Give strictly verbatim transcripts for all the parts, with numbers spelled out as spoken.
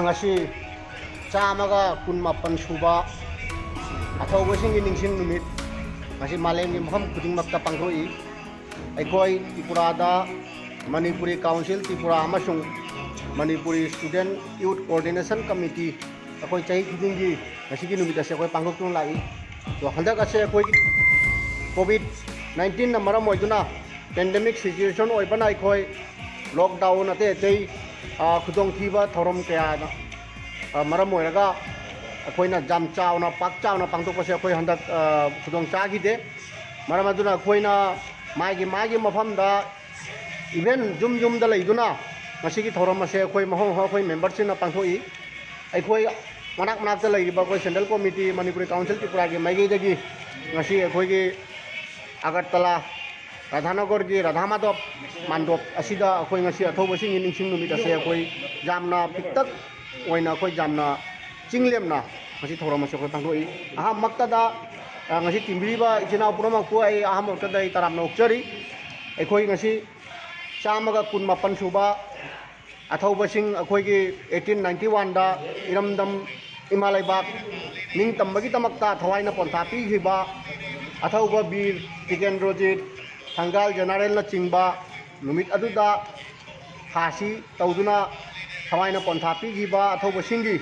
ꯉꯁꯤ ꯆꯥꯝꯃꯒ ꯀꯨꯟꯃꯥꯄꯟ ꯁꯨꯕ ꯑꯊꯧꯕꯁꯤꯡꯒꯤ ꯅꯤꯡꯁꯤꯡ ꯅꯨꯃꯤꯠ ꯉꯁꯤ ꯃꯥꯂꯦꯝꯒꯤ ꯃꯐꯝ ꯈꯨꯗꯤꯡꯃꯛꯇ ꯄꯥꯡꯊꯣꯛꯏ꯫ ꯑꯩꯈꯣꯏ ꯇ꯭ꯔꯤꯄꯨꯔꯥꯗ ꯃꯅꯤꯄꯨꯔꯤ ꯀꯥꯎꯟꯁꯤꯜ ꯇ꯭ꯔꯤꯄꯨꯔꯥ ꯑꯃꯁꯨꯡ Manipuri student youth coordination committee ꯑꯩꯈꯣꯏ ꯆꯍꯤ ꯈꯨꯗꯤꯡꯒꯤ ꯉꯁꯤꯒꯤ ꯅꯨꯃꯤꯠ ꯑꯁꯦ ꯑꯩꯈꯣꯏ ꯄꯥꯡꯊꯣꯛꯇꯨꯅ ꯂꯥꯛꯏ꯫ ꯑꯗꯣ ꯍꯟꯗꯛ ꯑꯁꯦ ꯑꯩꯈꯣꯏꯒꯤ ꯀꯣꯚꯤꯗ ꯅꯥꯏꯟꯇꯤꯟꯅ ꯃꯔꯝ ꯑꯣꯏꯗꯨꯅ, ꯄꯦꯟꯗꯦꯃꯤꯛ ꯁꯤꯆꯨꯋꯦꯁꯟ ꯑꯣꯏꯕꯅ, ꯑꯩꯈꯣꯏ ꯂꯣꯛꯗꯥꯎꯟ ꯑꯇꯩ ꯑꯇꯩ, ꯑ, ꯈꯨꯗꯣꯡꯊꯤꯕ ꯊꯧꯔꯝ ꯀꯌꯥꯅ, ꯑ, ꯃꯔꯝ ꯑꯣꯏꯔꯒ ꯑꯩꯈꯣꯏꯅ ꯌꯥꯝ ꯆꯥꯎꯅ, ꯄꯥꯛ ꯆꯥꯎꯅ ꯄꯥꯡꯊꯣꯛꯄꯁꯦ ꯑꯩꯈꯣꯏ ꯍꯟꯗꯛ, ꯑ, ꯈꯨꯗꯣꯡ ꯆꯥꯈꯤꯗꯦ꯫ ꯃꯔꯝ ꯑꯗꯨꯅ ꯑꯩꯈꯣꯏꯅ ꯃꯥꯒꯤ ꯃꯥꯒꯤ ꯃꯐꯝꯗ ꯏꯚꯦꯟ ꯌꯨꯝ ꯌꯨꯝꯗ ꯂꯩꯗꯨꯅ ꯉꯁꯤꯒꯤ ꯊꯧꯔꯝ ꯑꯁꯦ ꯑꯩꯈꯣꯏ ꯃꯐꯝ ꯃꯐꯝ ꯑꯩꯈꯣꯏ ꯃꯦꯝꯕꯔꯁꯤꯡꯅ ꯄꯥꯡꯊꯣꯛꯏ꯫ ꯑꯩꯈꯣꯏ ꯃꯅꯥꯛ ꯃꯅꯥꯛꯇ ꯂꯩꯔꯤꯕ ꯑꯩꯈꯣꯏ ꯁꯦꯟꯇ꯭ꯔꯦꯜ ꯀꯣꯃꯤꯇꯤ, ꯃꯅꯤꯄꯨꯔꯤ ꯀꯥꯎꯟꯁꯤꯜ ꯇ꯭ꯔꯤꯄꯨꯔꯥꯒꯤ ꯃꯥꯏꯀꯩꯗꯒꯤ ꯉꯁꯤ ꯑꯩꯈꯣꯏꯒꯤ ꯑꯒꯔꯇꯂꯥ ꯔꯥꯙꯥꯅꯒꯔꯒꯤ ꯔꯥꯙꯥ ꯃꯥꯙꯕ ꯃꯥꯟꯗꯣꯞ ꯑꯁꯤꯗ ꯑꯩꯈꯣꯏ ꯉꯁꯤ ꯑꯊꯧꯕꯁꯤꯡꯒꯤ ꯅꯤꯡꯁꯤꯡ ꯅꯨꯃꯤꯠ ꯑꯁꯦ ꯑꯩꯈꯣꯏ ꯌꯥꯝꯅ ꯄꯤꯛꯇꯛ ꯑꯣꯏꯅ, ꯑꯩꯈꯣꯏ ꯌꯥꯝꯅ ꯆꯤꯡ ꯂꯦꯝꯅ ꯉꯁꯤ ꯊꯧꯔꯝ ꯑꯁꯤ ꯑꯩꯈꯣꯏ ꯄꯥꯡꯊꯣꯛꯏ꯫ ꯑꯍꯥꯟꯕꯃꯛꯇꯗ, ꯑ, ꯉꯁꯤ ꯇꯤꯟꯕꯤꯔꯤꯕ ꯏꯆꯤꯟ ꯏꯅꯥꯎ ꯄꯨꯝꯅꯃꯛꯄꯨ ꯑꯩ ꯑꯍꯥꯟꯕꯃꯛꯇꯗ ꯑꯩ ꯇꯔꯥꯝꯅ ꯑꯣꯛꯆꯔꯤ꯫ ꯑꯩꯈꯣꯏ ꯉꯁꯤ ꯆꯥꯝꯃꯒ ꯀꯨꯟꯃꯥꯄꯟ ꯁꯨꯕ ꯑꯊꯧꯕꯁꯤꯡ ꯑꯩꯈꯣꯏꯒꯤ eighteen ninety oneꯗ ꯏꯔꯝꯗꯝ ꯏꯃꯥ ꯂꯩꯕꯥꯛ ꯅꯤꯡꯇꯝꯕꯒꯤꯗꯃꯛꯇ ꯊꯋꯥꯏꯅ ꯄꯣꯟꯊꯥ ꯄꯤꯈꯤꯕ ꯑꯊꯧꯕ ꯕꯤꯔ ꯇꯤꯀꯦꯟꯗ꯭ꯔꯣꯖꯤꯠ, ꯊꯪꯒꯥꯜ ꯖꯦꯅꯔꯦꯜꯅꯆꯤꯡꯕ ꯅꯨꯃꯤꯠ ꯑꯗꯨꯗ ꯐꯥꯁꯤ ꯇꯧꯗꯨꯅ ꯊꯋꯥꯏꯅ ꯄꯣꯟꯊꯥ ꯄꯤꯈꯤꯕ ꯑꯊꯧꯕꯁꯤꯡꯒꯤ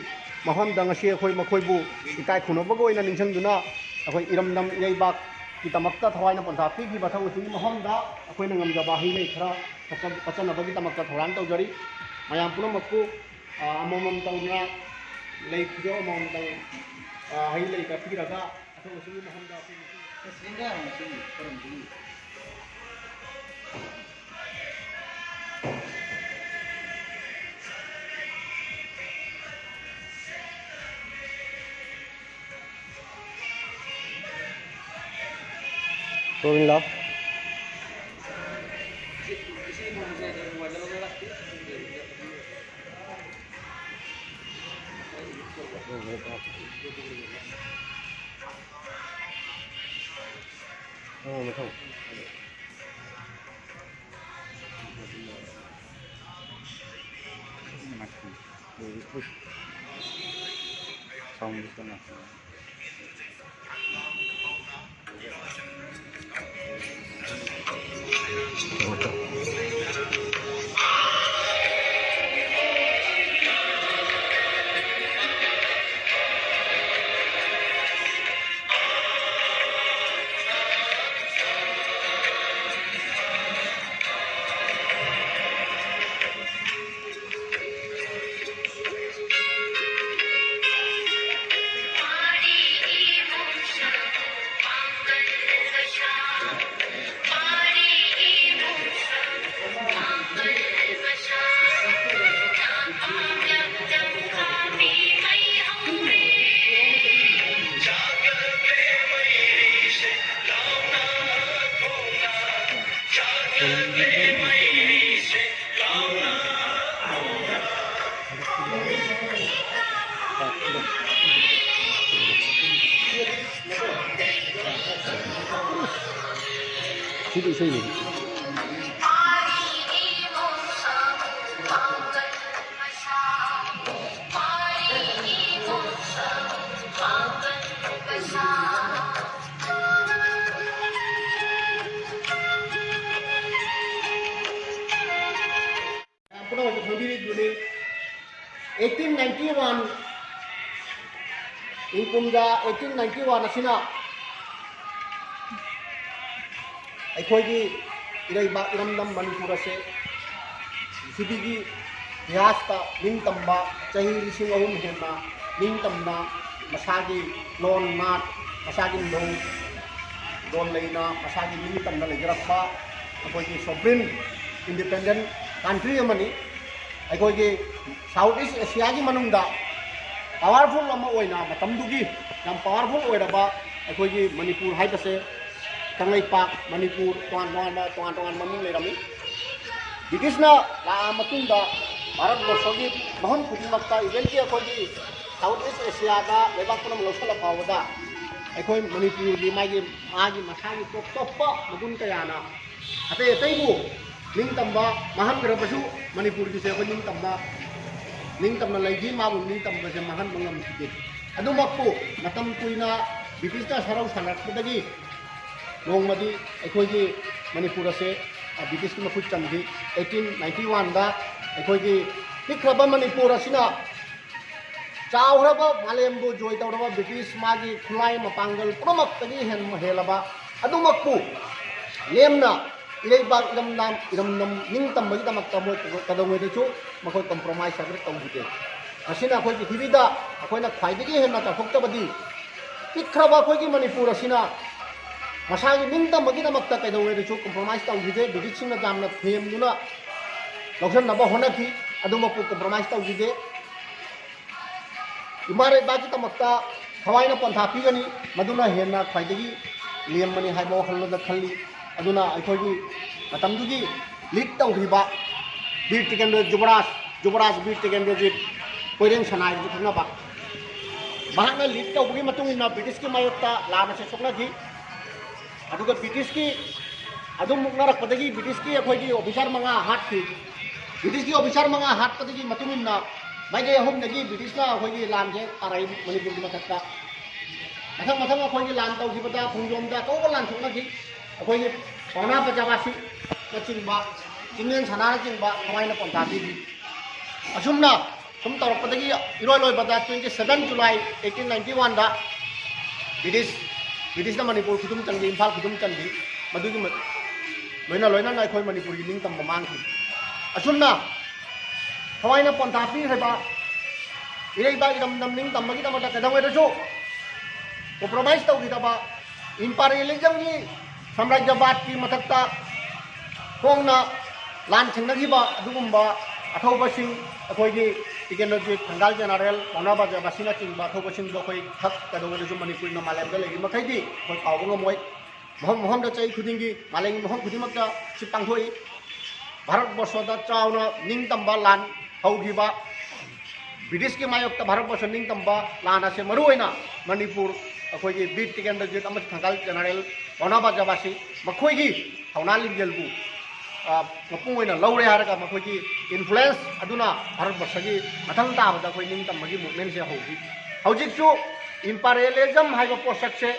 ꯃꯐꯝꯗ ꯉꯁꯤ ꯑꯩꯈꯣꯏ ꯃꯈꯣꯏꯕꯨ ꯏꯀꯥꯏ ꯈꯨꯝꯅꯕꯒ ꯑꯣꯏꯅ ꯅꯤꯡꯁꯤꯡꯗꯨꯅ ꯑꯩꯈꯣꯏ ꯏꯔꯝꯗꯝ ꯏꯔꯩꯕꯥꯛꯀꯤꯗꯃꯛꯇ ꯊꯋꯥꯏꯅ ꯄꯣꯟꯊꯥ ꯄꯤꯈꯤꯕ ꯑꯊꯧꯕꯁꯤꯡꯒꯤ ꯃꯐꯝꯗ ꯑꯩꯈꯣꯏꯅ ꯉꯝꯖꯕ ꯍꯩ ꯂꯩ ꯈꯔ ꯀꯠꯆ-, ꯀꯠꯆꯅꯕꯒꯤꯗꯃꯛꯇ ꯊꯧꯔꯥꯡ ꯇꯧꯖꯔꯤ꯫ ꯃꯌꯥꯝ ꯄꯨꯝꯅꯃꯛꯄꯨ, ꯑ, ꯑꯃꯃꯝ ꯇꯧꯗꯨꯅ ꯂꯩ ꯈꯨꯗꯣꯜ ꯑꯃꯃꯝꯇꯪ, ꯑ, ꯍꯩ ꯂꯩ ꯀꯠꯄꯤꯔꯒ ꯑꯊꯧꯕꯁꯤꯡꯒꯤ ꯃꯐꯝꯗ ꯑꯩꯈꯣꯏ ꯃꯁꯤ ꯒꯣꯕꯤꯟ ꯂꯥꯎ꯫ Sound disconnect. ꯁꯤꯗꯤ ꯏꯁꯩꯅꯤ꯫ ꯄꯨꯝꯅꯃꯛꯁꯨ ꯈꯪꯕꯤꯔꯤꯗꯨꯅꯤ, eighteen ninety one, ꯏꯪ ꯀꯨꯝꯖꯥ eighteen ninety one ꯑꯁꯤꯅ ꯑꯩꯈꯣꯏꯒꯤ ꯏꯔꯩꯕꯥꯛ ꯏꯔꯝꯗꯝ ꯃꯅꯤꯄꯨꯔ ꯑꯁꯦ ꯄ꯭ꯔꯤꯊꯤꯕꯤꯒꯤ ꯏꯇꯤꯍꯥꯁꯇ ꯅꯤꯡꯇꯝꯕ, ꯆꯍꯤ ꯂꯤꯁꯤꯡ ꯑꯍꯨꯝ ꯍꯦꯟꯅ ꯅꯤꯡꯇꯝꯅ ꯃꯁꯥꯒꯤ ꯂꯣꯟ ꯅꯥꯠ, ꯃꯁꯥꯒꯤ ꯅꯤꯡꯊꯧ ꯂꯣꯟ ꯂꯩꯅ ꯃꯁꯥꯒꯤ ꯅꯤꯡꯇꯝꯅ ꯂꯩꯖꯔꯛꯄ ꯑꯩꯈꯣꯏꯒꯤ sovereign independent country ꯑꯃꯅꯤ꯫ ꯑꯩꯈꯣꯏꯒꯤ South East Asiaꯒꯤ ꯃꯅꯨꯡꯗ powerful ꯑꯃ ꯑꯣꯏꯅ, ꯃꯇꯝꯗꯨꯒꯤ ꯌꯥꯝ powerful ꯑꯣꯏꯔꯕ ꯑꯩꯈꯣꯏꯒꯤ ꯃꯅꯤꯄꯨꯔ ꯍꯥꯏꯕꯁꯦ, ꯀꯪꯂꯩꯄꯥꯛ ꯃꯅꯤꯄꯨꯔ, ꯇꯣꯉꯥꯟ ꯇꯣꯉꯥꯟꯕ, ꯇꯣꯉꯥꯟ ꯇꯣꯉꯥꯟꯕ ꯃꯃꯤꯡ ꯂꯩꯔꯝꯃꯤ꯫ ꯕ꯭ꯔꯤꯇꯤꯁꯅ ꯂꯥꯛꯑ ꯃꯇꯨꯡꯗ ꯚꯥꯔꯠ ꯕꯔꯁꯒꯤ ꯃꯐꯝ ꯈꯨꯗꯤꯡꯃꯛꯇ, even ꯑꯩꯈꯣꯏꯒꯤ South East Asiaꯗ ꯂꯩꯕꯥꯛ ꯄꯨꯝꯅꯃꯛ ꯂꯧꯁꯤꯜꯂ ꯐꯥꯎꯕꯗ, ꯑꯩꯈꯣꯏ ꯃꯅꯤꯄꯨꯔꯒꯤ ꯃꯥꯒꯤ, ꯃꯥꯒꯤ ꯃꯁꯥꯒꯤ ꯇꯣꯞ ꯇꯣꯞꯄ ꯃꯒꯨꯟ ꯀꯌꯥꯅ ꯑꯇꯩ ꯑꯇꯩꯕꯨ ꯅꯤꯡꯇꯝꯕ ꯃꯥꯡꯍꯟꯈ꯭ꯔꯕꯁꯨ, ꯃꯅꯤꯄꯨꯔꯒꯤꯁꯦ ꯑꯩꯈꯣꯏ ꯅꯤꯡꯇꯝꯕ ꯅꯤꯡꯇꯝꯅ ꯂꯩꯈꯤ, ꯃꯥꯕꯨ ꯅꯤꯡꯇꯝꯕꯁꯦ ꯃꯥꯡꯍꯟꯕ ꯉꯝꯈꯤꯗꯦ꯫ ꯑꯗꯨꯃꯛꯄꯨ ꯃꯇꯝ ꯀꯨꯏꯅ ꯕ꯭ꯔꯤꯇꯤꯁꯅ ꯁꯔꯧ ꯁꯥꯟꯅꯔꯛꯄꯗꯒꯤ ꯅꯣꯡꯃꯗꯤ ꯑꯩꯈꯣꯏꯒꯤ ꯃꯅꯤꯄꯨꯔ ꯑꯁꯦ, ꯑ, ꯕ꯭ꯔꯤꯇꯤꯁꯀꯤ ꯃꯈꯨꯠ ꯆꯟꯈꯤ꯫ ꯑꯩꯠꯇꯤꯟ ꯅꯥꯏꯟꯇꯤ ꯋꯥꯟꯗ ꯑꯩꯈꯣꯏꯒꯤ ꯄꯤꯛꯈ꯭ꯔꯕ ꯃꯅꯤꯄꯨꯔ ꯑꯁꯤꯅ ꯆꯥꯎꯈ꯭ꯔꯕ ꯃꯥꯂꯦꯝꯕꯨ ꯖꯣꯏ ꯇꯧꯔꯕ ꯕ꯭ꯔꯤꯇꯤꯁ ꯃꯥꯒꯤ ꯈꯨꯠꯂꯥꯏ ꯃꯄꯥꯡꯒꯜ ꯄꯨꯝꯅꯃꯛꯇꯒꯤ ꯍꯦꯟ-, ꯍꯦꯜꯂꯕ ꯑꯗꯨꯃꯛꯄꯨ ꯂꯦꯝꯅ ꯏꯔꯩꯕꯥꯛ ꯏꯔꯝꯗꯝ, ꯏꯔꯝꯗꯝ ꯅꯤꯡꯇꯝꯕꯒꯤꯗꯃꯛꯇ ꯃꯣꯏ ꯀꯩꯗꯧꯉꯩꯗꯁꯨ ꯃꯈꯣꯏ compromise ꯍꯥꯏꯕꯗꯨ ꯇꯧꯈꯤꯗꯦ꯫ ꯃꯁꯤꯅ ꯑꯩꯈꯣꯏ ꯄ꯭ꯔꯤꯊꯤꯕꯤꯗ ꯑꯩꯈꯣꯏꯅ ꯈ꯭ꯋꯥꯏꯗꯒꯤ ꯍꯦꯟꯅ ꯆꯥꯎꯊꯣꯛꯆꯕꯗꯤ ꯄꯤꯛꯈ꯭ꯔꯕ ꯑꯩꯈꯣꯏꯒꯤ ꯃꯅꯤꯄꯨꯔ ꯑꯁꯤꯅ ꯃꯁꯥꯒꯤ ꯅꯤꯡꯇꯝꯕꯒꯤꯗꯃꯛꯇ ꯀꯩꯗꯧꯉꯩꯗꯁꯨ compromise ꯇꯧꯈꯤꯗꯦ꯫ ꯕ꯭ꯔꯤꯇꯤꯁꯁꯤꯡꯅ ꯌꯥꯝꯅ ꯊꯦꯝꯗꯨꯅ ꯂꯧꯁꯤꯟꯅꯕ ꯍꯣꯠꯅꯈꯤ, ꯑꯗꯨꯃꯛꯄꯨ compromise ꯇꯧꯈꯤꯗꯦ꯫ ꯏꯃꯥ ꯂꯩꯕꯥꯛꯀꯤꯗꯃꯛꯇ ꯊꯋꯥꯏꯅ ꯄꯣꯟꯊꯥ ꯄꯤꯒꯅꯤ, ꯃꯗꯨꯅ ꯍꯦꯟꯅ ꯈ꯭ꯋꯥꯏꯗꯒꯤ ꯂꯦꯝꯕꯅꯤ ꯍꯥꯏꯕ ꯋꯥꯈꯜꯂꯣꯟꯗ ꯈꯜꯂꯤ꯫ ꯑꯗꯨꯅ ꯑꯩꯈꯣꯏꯒꯤ ꯃꯇꯝꯗꯨꯒꯤ lead ꯇꯧꯈꯤꯕ ꯕꯤꯔ ꯇꯤꯀꯦꯟꯗ꯭ꯔ ꯖꯨꯕꯔꯥꯖ, ꯖꯨꯕꯔꯥꯖ ꯕꯤꯔ ꯇꯤꯀꯦꯟꯗ꯭ꯔꯖꯤꯠ, ꯀꯣꯏꯔꯦꯡ ꯁꯅꯥ ꯍꯥꯏꯕꯁꯨ ꯈꯪꯅꯕ, ꯃꯍꯥꯛꯅ lead ꯇꯧꯕꯒꯤ ꯃꯇꯨꯡ ꯏꯟꯅ ꯕ꯭ꯔꯤꯇꯤꯁꯀꯤ ꯃꯥꯌꯣꯛꯇ ꯂꯥꯟ ꯑꯁꯤ ꯁꯣꯛꯅꯈꯤ꯫ ꯑꯗꯨꯒ ꯕ꯭ꯔꯤꯇꯤꯁꯀꯤ ꯑꯗꯨꯝ ꯃꯨꯛꯅꯔꯛꯄꯗꯒꯤ ꯕ꯭ꯔꯤꯇꯤꯁꯀꯤ ꯑꯩꯈꯣꯏꯒꯤ officer ꯃꯉꯥ ꯍꯥꯠꯈꯤ꯫ ꯕ꯭ꯔꯤꯇꯤꯁꯀꯤ officer ꯃꯉꯥ ꯍꯥꯠꯄꯗꯒꯤ ꯃꯇꯨꯡ ꯏꯟꯅ ꯃꯥꯏꯀꯩ ꯑꯍꯨꯝꯗꯒꯤ ꯕ꯭ꯔꯤꯇꯤꯁꯅ ꯑꯩꯈꯣꯏꯒꯤ ꯂꯥꯟꯁꯦ ꯇꯥꯔꯛꯏ ꯃꯅꯤꯄꯨꯔꯒꯤ ꯃꯊꯛꯇ꯫ ꯃꯊꯪ ꯃꯊꯪ ꯑꯩꯈꯣꯏꯒꯤ ꯂꯥꯟ ꯇꯧꯈꯤꯕꯗ ꯈꯣꯡꯖꯣꯝꯗ ꯑꯆꯧꯕ ꯂꯥꯟ ꯁꯣꯛꯅꯈꯤ꯫ ꯑꯩꯈꯣꯏꯒꯤ ꯄꯥꯎꯅꯥ ꯕ꯭ꯔꯖꯕꯥꯁꯤꯅꯆꯤꯡꯕ, ꯆꯤꯡꯂꯦꯟ ꯁꯅꯥꯅꯆꯤꯡꯕ ꯊꯋꯥꯏꯅ ꯄꯣꯟꯊꯥ ꯄꯤꯈꯤ꯫ ꯑꯁꯨꯝꯅ ꯁꯨꯝ ꯇꯧꯔꯛꯄꯗꯒꯤ ꯏꯔꯣꯏ ꯂꯣꯏꯕꯗ twenty seven July eighteen ninety oneꯗ ꯕ꯭ꯔꯤꯇꯤꯁ, ꯕ꯭ꯔꯤꯇꯤꯁꯅ ꯃꯅꯤꯄꯨꯔ ꯈꯨꯗꯨꯝ ꯆꯟꯈꯤ, ꯏꯝꯐꯥꯜ ꯈꯨꯗꯨꯝ ꯆꯟꯈꯤ꯫ ꯃꯗꯨꯒꯤ ꯃ-, ꯂꯣꯏꯅ ꯂꯣꯏꯅꯅ ꯑꯩꯈꯣꯏ ꯃꯅꯤꯄꯨꯔꯒꯤ ꯅꯤꯡꯇꯝꯕ ꯃꯥꯡꯈꯤ꯫ ꯑꯁꯨꯝꯅ ꯊꯋꯥꯏꯅ ꯄꯣꯟꯊꯥ ꯄꯤꯈ꯭ꯔꯕ ꯏꯔꯩꯕꯥꯛ ꯏꯔꯝꯗꯝ ꯅꯤꯡꯇꯝꯕꯒꯤꯗꯃꯛꯇ ꯀꯩꯗꯧꯉꯩꯗꯁꯨ compromise ꯇꯧꯈꯤꯗꯕ imperialismꯒꯤ ꯁꯥꯝꯔꯥꯖ꯭ꯌꯕꯥꯗꯀꯤ ꯃꯊꯛꯇ ꯍꯣꯡꯅ ꯂꯥꯟ ꯊꯦꯡꯅꯈꯤꯕ ꯑꯗꯨꯒꯨꯝꯕ ꯑꯊꯧꯕꯁꯤꯡ, ꯑꯩꯈꯣꯏꯒꯤ ꯇꯤꯀꯦꯟꯗ꯭ꯔꯖꯤꯠ, ꯊꯪꯒꯥꯜ ꯖꯦꯅꯔꯦꯜ, ꯄꯥꯎꯅꯥ ꯕ꯭ꯔꯖꯕꯥꯁꯤꯅꯆꯤꯡꯕ ꯑꯊꯧꯕꯁꯤꯡꯗꯣ ꯑꯩꯈꯣꯏ ꯈꯛ ꯀꯩꯗꯧꯉꯩꯗꯁꯨ ꯃꯅꯤꯄꯨꯔꯅ ꯃꯥꯂꯦꯝꯗ ꯂꯩꯔꯤ ꯃꯈꯩꯗꯤ ꯑꯩꯈꯣꯏ ꯀꯥꯎꯕ ꯉꯝꯃꯣꯏ꯫ ꯃꯐꯝ ꯃꯐꯝꯗ ꯆꯍꯤ ꯈꯨꯗꯤꯡꯒꯤ ꯃꯥꯂꯦꯝꯒꯤ ꯃꯐꯝ ꯈꯨꯗꯤꯡꯃꯛꯇ ꯁꯤ ꯄꯥꯡꯊꯣꯛꯏ꯫ ꯚꯥꯔꯠ ꯕꯔꯁꯗ ꯆꯥꯎꯅ ꯅꯤꯡꯇꯝꯕ ꯂꯥꯟ ꯍꯧꯈꯤꯕ, ꯕ꯭ꯔꯤꯇꯤꯁꯀꯤ ꯃꯥꯌꯣꯛꯇ ꯚꯥꯔꯠ ꯕꯔꯁ ꯅꯤꯡꯇꯝꯕ ꯂꯥꯟ ꯑꯁꯦ ꯃꯔꯨꯑꯣꯏꯅ ꯃꯅꯤꯄꯨꯔ, ꯑꯩꯈꯣꯏꯒꯤ ꯕꯤꯔ ꯇꯤꯀꯦꯟꯗ꯭ꯔꯖꯤꯠ ꯑꯃꯁꯨꯡ ꯊꯪꯒꯥꯜ ꯖꯦꯅꯔꯦꯜ ꯄꯥꯎꯅꯥ ꯕ꯭ꯔꯖꯕꯥꯁꯤ ꯃꯈꯣꯏꯒꯤ ꯊꯧꯅꯥ ꯂꯤꯡꯖꯦꯜꯕꯨ ꯑ, ꯃꯄꯨꯡ ꯑꯣꯏꯅ ꯂꯧꯔꯦ ꯍꯥꯏꯔꯒ ꯃꯈꯣꯏꯒꯤ influence ꯑꯗꯨꯅ ꯚꯥꯔꯠꯕꯔꯁꯒꯤ ꯃꯊꯪ ꯇꯥꯕꯗ ꯑꯩꯈꯣꯏ ꯅꯤꯡꯇꯝꯕꯒꯤ movementꯁꯦ ꯍꯧꯈꯤ꯫ ꯍꯧꯖꯤꯛꯁꯨ imperialism ꯍꯥꯏꯕ ꯄꯣꯠꯁꯛꯁꯦ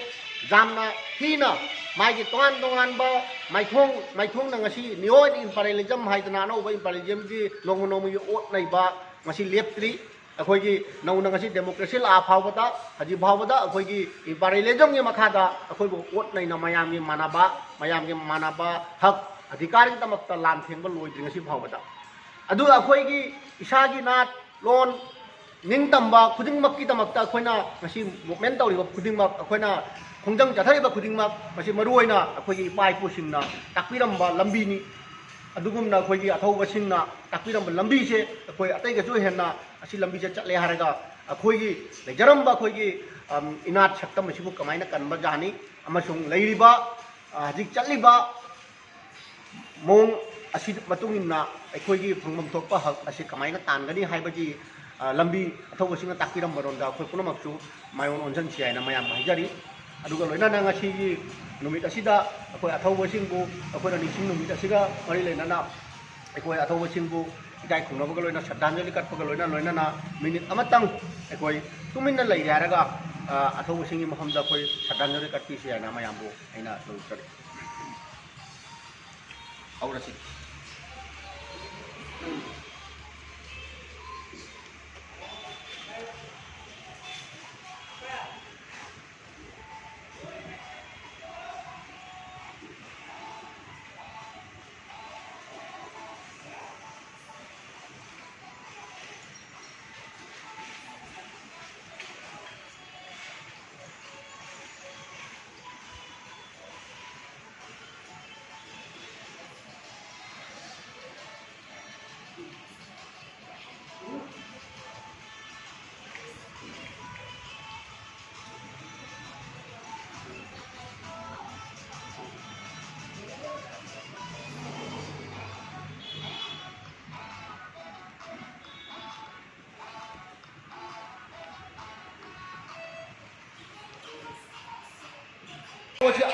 ꯌꯥꯝꯅ ꯊꯤꯅ ꯃꯥꯒꯤ ꯇꯣꯉꯥꯟ ꯇꯣꯉꯥꯟꯕ ꯃꯥꯏꯊꯣꯡ, ꯃꯥꯏꯊꯣꯡꯅ ꯉꯁꯤ neo imperialism ꯍꯥꯏꯗꯅ ꯑꯅꯧꯕ imperialismꯒꯤ ꯅꯣꯡꯃ ꯅꯣꯡꯃꯒꯤ ꯑꯣꯠ ꯅꯩꯕ ꯉꯁꯤ ꯂꯦꯞꯇ꯭ꯔꯤ꯫ ꯑꯩꯈꯣꯏꯒꯤ ꯅꯧꯅ ꯉꯁꯤ democracy ꯂꯥꯛꯑ ꯐꯥꯎꯕꯗ, ꯍꯧꯖꯤꯛ ꯐꯥꯎꯕꯗ ꯑꯩꯈꯣꯏꯒꯤ imperialismꯒꯤ ꯃꯈꯥꯗ ꯑꯩꯈꯣꯏꯕꯨ ꯑꯣꯠ ꯅꯩꯅ ꯃꯌꯥꯝꯒꯤ ꯃꯥꯟꯅꯕ, ꯃꯌꯥꯝꯒꯤ ꯃꯥꯟꯅꯕ ꯍꯛ, ꯑꯙꯤꯀꯥꯔꯒꯤꯗꯃꯛꯇ ꯂꯥꯟ ꯊꯦꯡꯕ ꯂꯣꯏꯗ꯭ꯔꯤ ꯉꯁꯤ ꯐꯥꯎꯕꯗ꯫ ꯑꯗꯨꯒ ꯑꯩꯈꯣꯏꯒꯤ ꯏꯁꯥꯒꯤ ꯅꯥꯠ, ꯂꯣꯟ, ꯅꯤꯡꯇꯝꯕ ꯈꯨꯗꯤꯡꯃꯛꯀꯤꯗꯃꯛꯇ ꯑꯩꯈꯣꯏꯅ ꯉꯁꯤ movement ꯇꯧꯔꯤꯕ ꯈꯨꯗꯤꯡꯃꯛ, ꯑꯩꯈꯣꯏꯅ ꯈꯣꯡꯖꯪ ꯆꯠꯊꯔꯤꯕ ꯈꯨꯗꯤꯡꯃꯛ, ꯃꯁꯤ ꯃꯔꯨꯑꯣꯏꯅ ꯑꯩꯈꯣꯏꯒꯤ ꯏꯄꯥ ꯏꯄꯨꯁꯤꯡꯅ ꯇꯥꯛꯄꯤꯔꯝꯕ ꯂꯝꯕꯤꯅꯤ꯫ ꯑꯗꯨꯒꯨꯝꯅ ꯑꯩꯈꯣꯏꯒꯤ ꯑꯊꯧꯕꯁꯤꯡꯅ ꯇꯥꯛꯄꯤꯔꯝꯕ ꯂꯝꯕꯤꯁꯦ ꯑꯩꯈꯣꯏ ꯑꯇꯩꯒꯁꯨ ꯍꯦꯟꯅ ꯑꯁꯤ ꯂꯝꯕꯤꯁꯦ ꯆꯠꯂꯦ ꯍꯥꯏꯔꯒ ꯑꯩꯈꯣꯏꯒꯤ ꯂꯩꯖꯔꯝꯕ ꯑꯩꯈꯣꯏꯒꯤ, ꯑꯝ, ꯏꯅꯥꯠ ꯁꯛꯇꯝ ꯑꯁꯤꯕꯨ ꯀꯃꯥꯏꯅ ꯀꯟꯕ ꯌꯥꯅꯤ ꯑꯃꯁꯨꯡ ꯂꯩꯔꯤꯕ, ꯑ, ꯍꯧꯖꯤꯛ ꯆꯠꯂꯤꯕ ꯃꯑꯣꯡ ꯑꯁꯤ ꯃꯇꯨꯡ ꯏꯟꯅ ꯑꯩꯈꯣꯏꯒꯤ ꯐꯪꯐꯝ ꯊꯣꯛꯄ ꯍꯛ ꯑꯁꯤ ꯀꯃꯥꯏꯅ ꯇꯥꯟꯒꯅꯤ ꯍꯥꯏꯕꯒꯤ, ꯑ, ꯂꯝꯕꯤ ꯑꯊꯧꯕꯁꯤꯡꯅ ꯇꯥꯛꯄꯤꯔꯝꯕꯔꯣꯝꯗ ꯑꯩꯈꯣꯏ ꯄꯨꯝꯅꯃꯛꯁꯨ ꯃꯥꯏꯑꯣꯟ ꯑꯣꯟꯁꯤꯟꯁꯤ ꯍꯥꯏꯅ ꯃꯌꯥꯝꯕꯨ ꯍꯥꯏꯖꯔꯤ꯫ ꯑꯗꯨꯒ ꯂꯣꯏꯅꯅ ꯉꯁꯤꯒꯤ ꯅꯨꯃꯤꯠ ꯑꯁꯤꯗ ꯑꯩꯈꯣꯏ ꯑꯊꯧꯕꯁꯤꯡꯕꯨ ꯑꯩꯈꯣꯏꯅ ꯅꯤꯡꯁꯤꯡ ꯅꯨꯃꯤꯠ ꯑꯁꯤꯒ ꯃꯔꯤ ꯂꯩꯅꯅ ꯑꯩꯈꯣꯏ ꯑꯊꯧꯕꯁꯤꯡꯕꯨ ꯏꯀꯥꯏ ꯈꯨꯝꯅꯕꯒ ꯂꯣꯏꯅ ꯁ꯭ꯔꯗꯥꯟꯖꯂꯤ ꯀꯠꯄꯒ ꯂꯣꯏꯅ ꯂꯣꯏꯅꯅ ꯃꯤꯅꯤꯠ ꯑꯃꯇꯪ ꯑꯩꯈꯣꯏ ꯇꯨꯃꯤꯟꯅ ꯂꯩꯒꯦ ꯍꯥꯏꯔꯒ, ꯑ, ꯑꯊꯧꯕꯁꯤꯡꯒꯤ ꯃꯐꯝꯗ ꯑꯩꯈꯣꯏ ꯁ꯭ꯔꯗꯥꯟꯖꯂꯤ ꯀꯠꯄꯤꯁꯤ ꯍꯥꯏꯅ ꯃꯌꯥꯝꯕꯨ ꯑꯩꯅ ꯅꯣꯟꯖꯔꯤ꯫ ꯍꯧꯔꯁꯤ꯫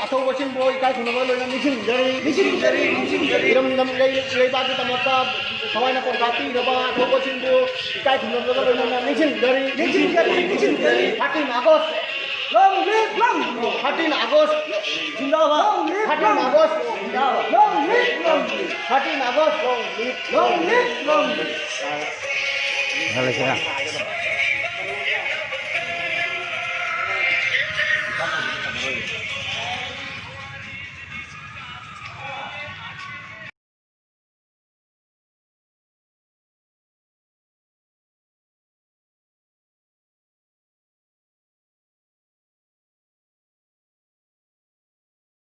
ꯑꯊꯧꯕꯁꯤꯡꯕꯨ ꯏꯀꯥꯏ ꯈꯨꯝꯅꯕ ꯂꯣꯏꯅ ꯅꯤꯡꯁꯤꯡꯖꯔꯤ꯫ ꯅꯤꯡꯁꯤꯡꯖꯔꯤ, ꯅꯤꯡꯁꯤꯡꯖꯔꯤ꯫ ꯏꯔꯝꯗꯝ ꯂꯩ-, ꯂꯩꯕꯥꯛꯀꯤꯗꯃꯛꯇ ꯊꯋꯥꯏꯅ ꯄꯣꯟꯊꯥ ꯄꯤꯔꯕ ꯑꯊꯧꯕꯁꯤꯡꯕꯨ ꯏꯀꯥꯏ ꯈꯨꯝꯅꯕꯒ ꯂꯣꯏꯅꯅ ꯅꯤꯡꯁꯤꯡꯖꯔꯤ꯫ ꯅꯤꯡꯁꯤꯡꯖꯔꯤ, ꯅꯤꯡꯁꯤꯡꯖꯔꯤ꯫ Thirteen August꯫ Long live, long live꯫ Thirteen August꯫ ꯖꯤꯟꯗꯥꯕꯥꯗ꯫ Long live, thirteen August꯫ ꯖꯤꯟꯗꯥꯕꯥꯗ꯫ Long live, long live꯫ Thirteen August꯫ Long live, long live, long live꯫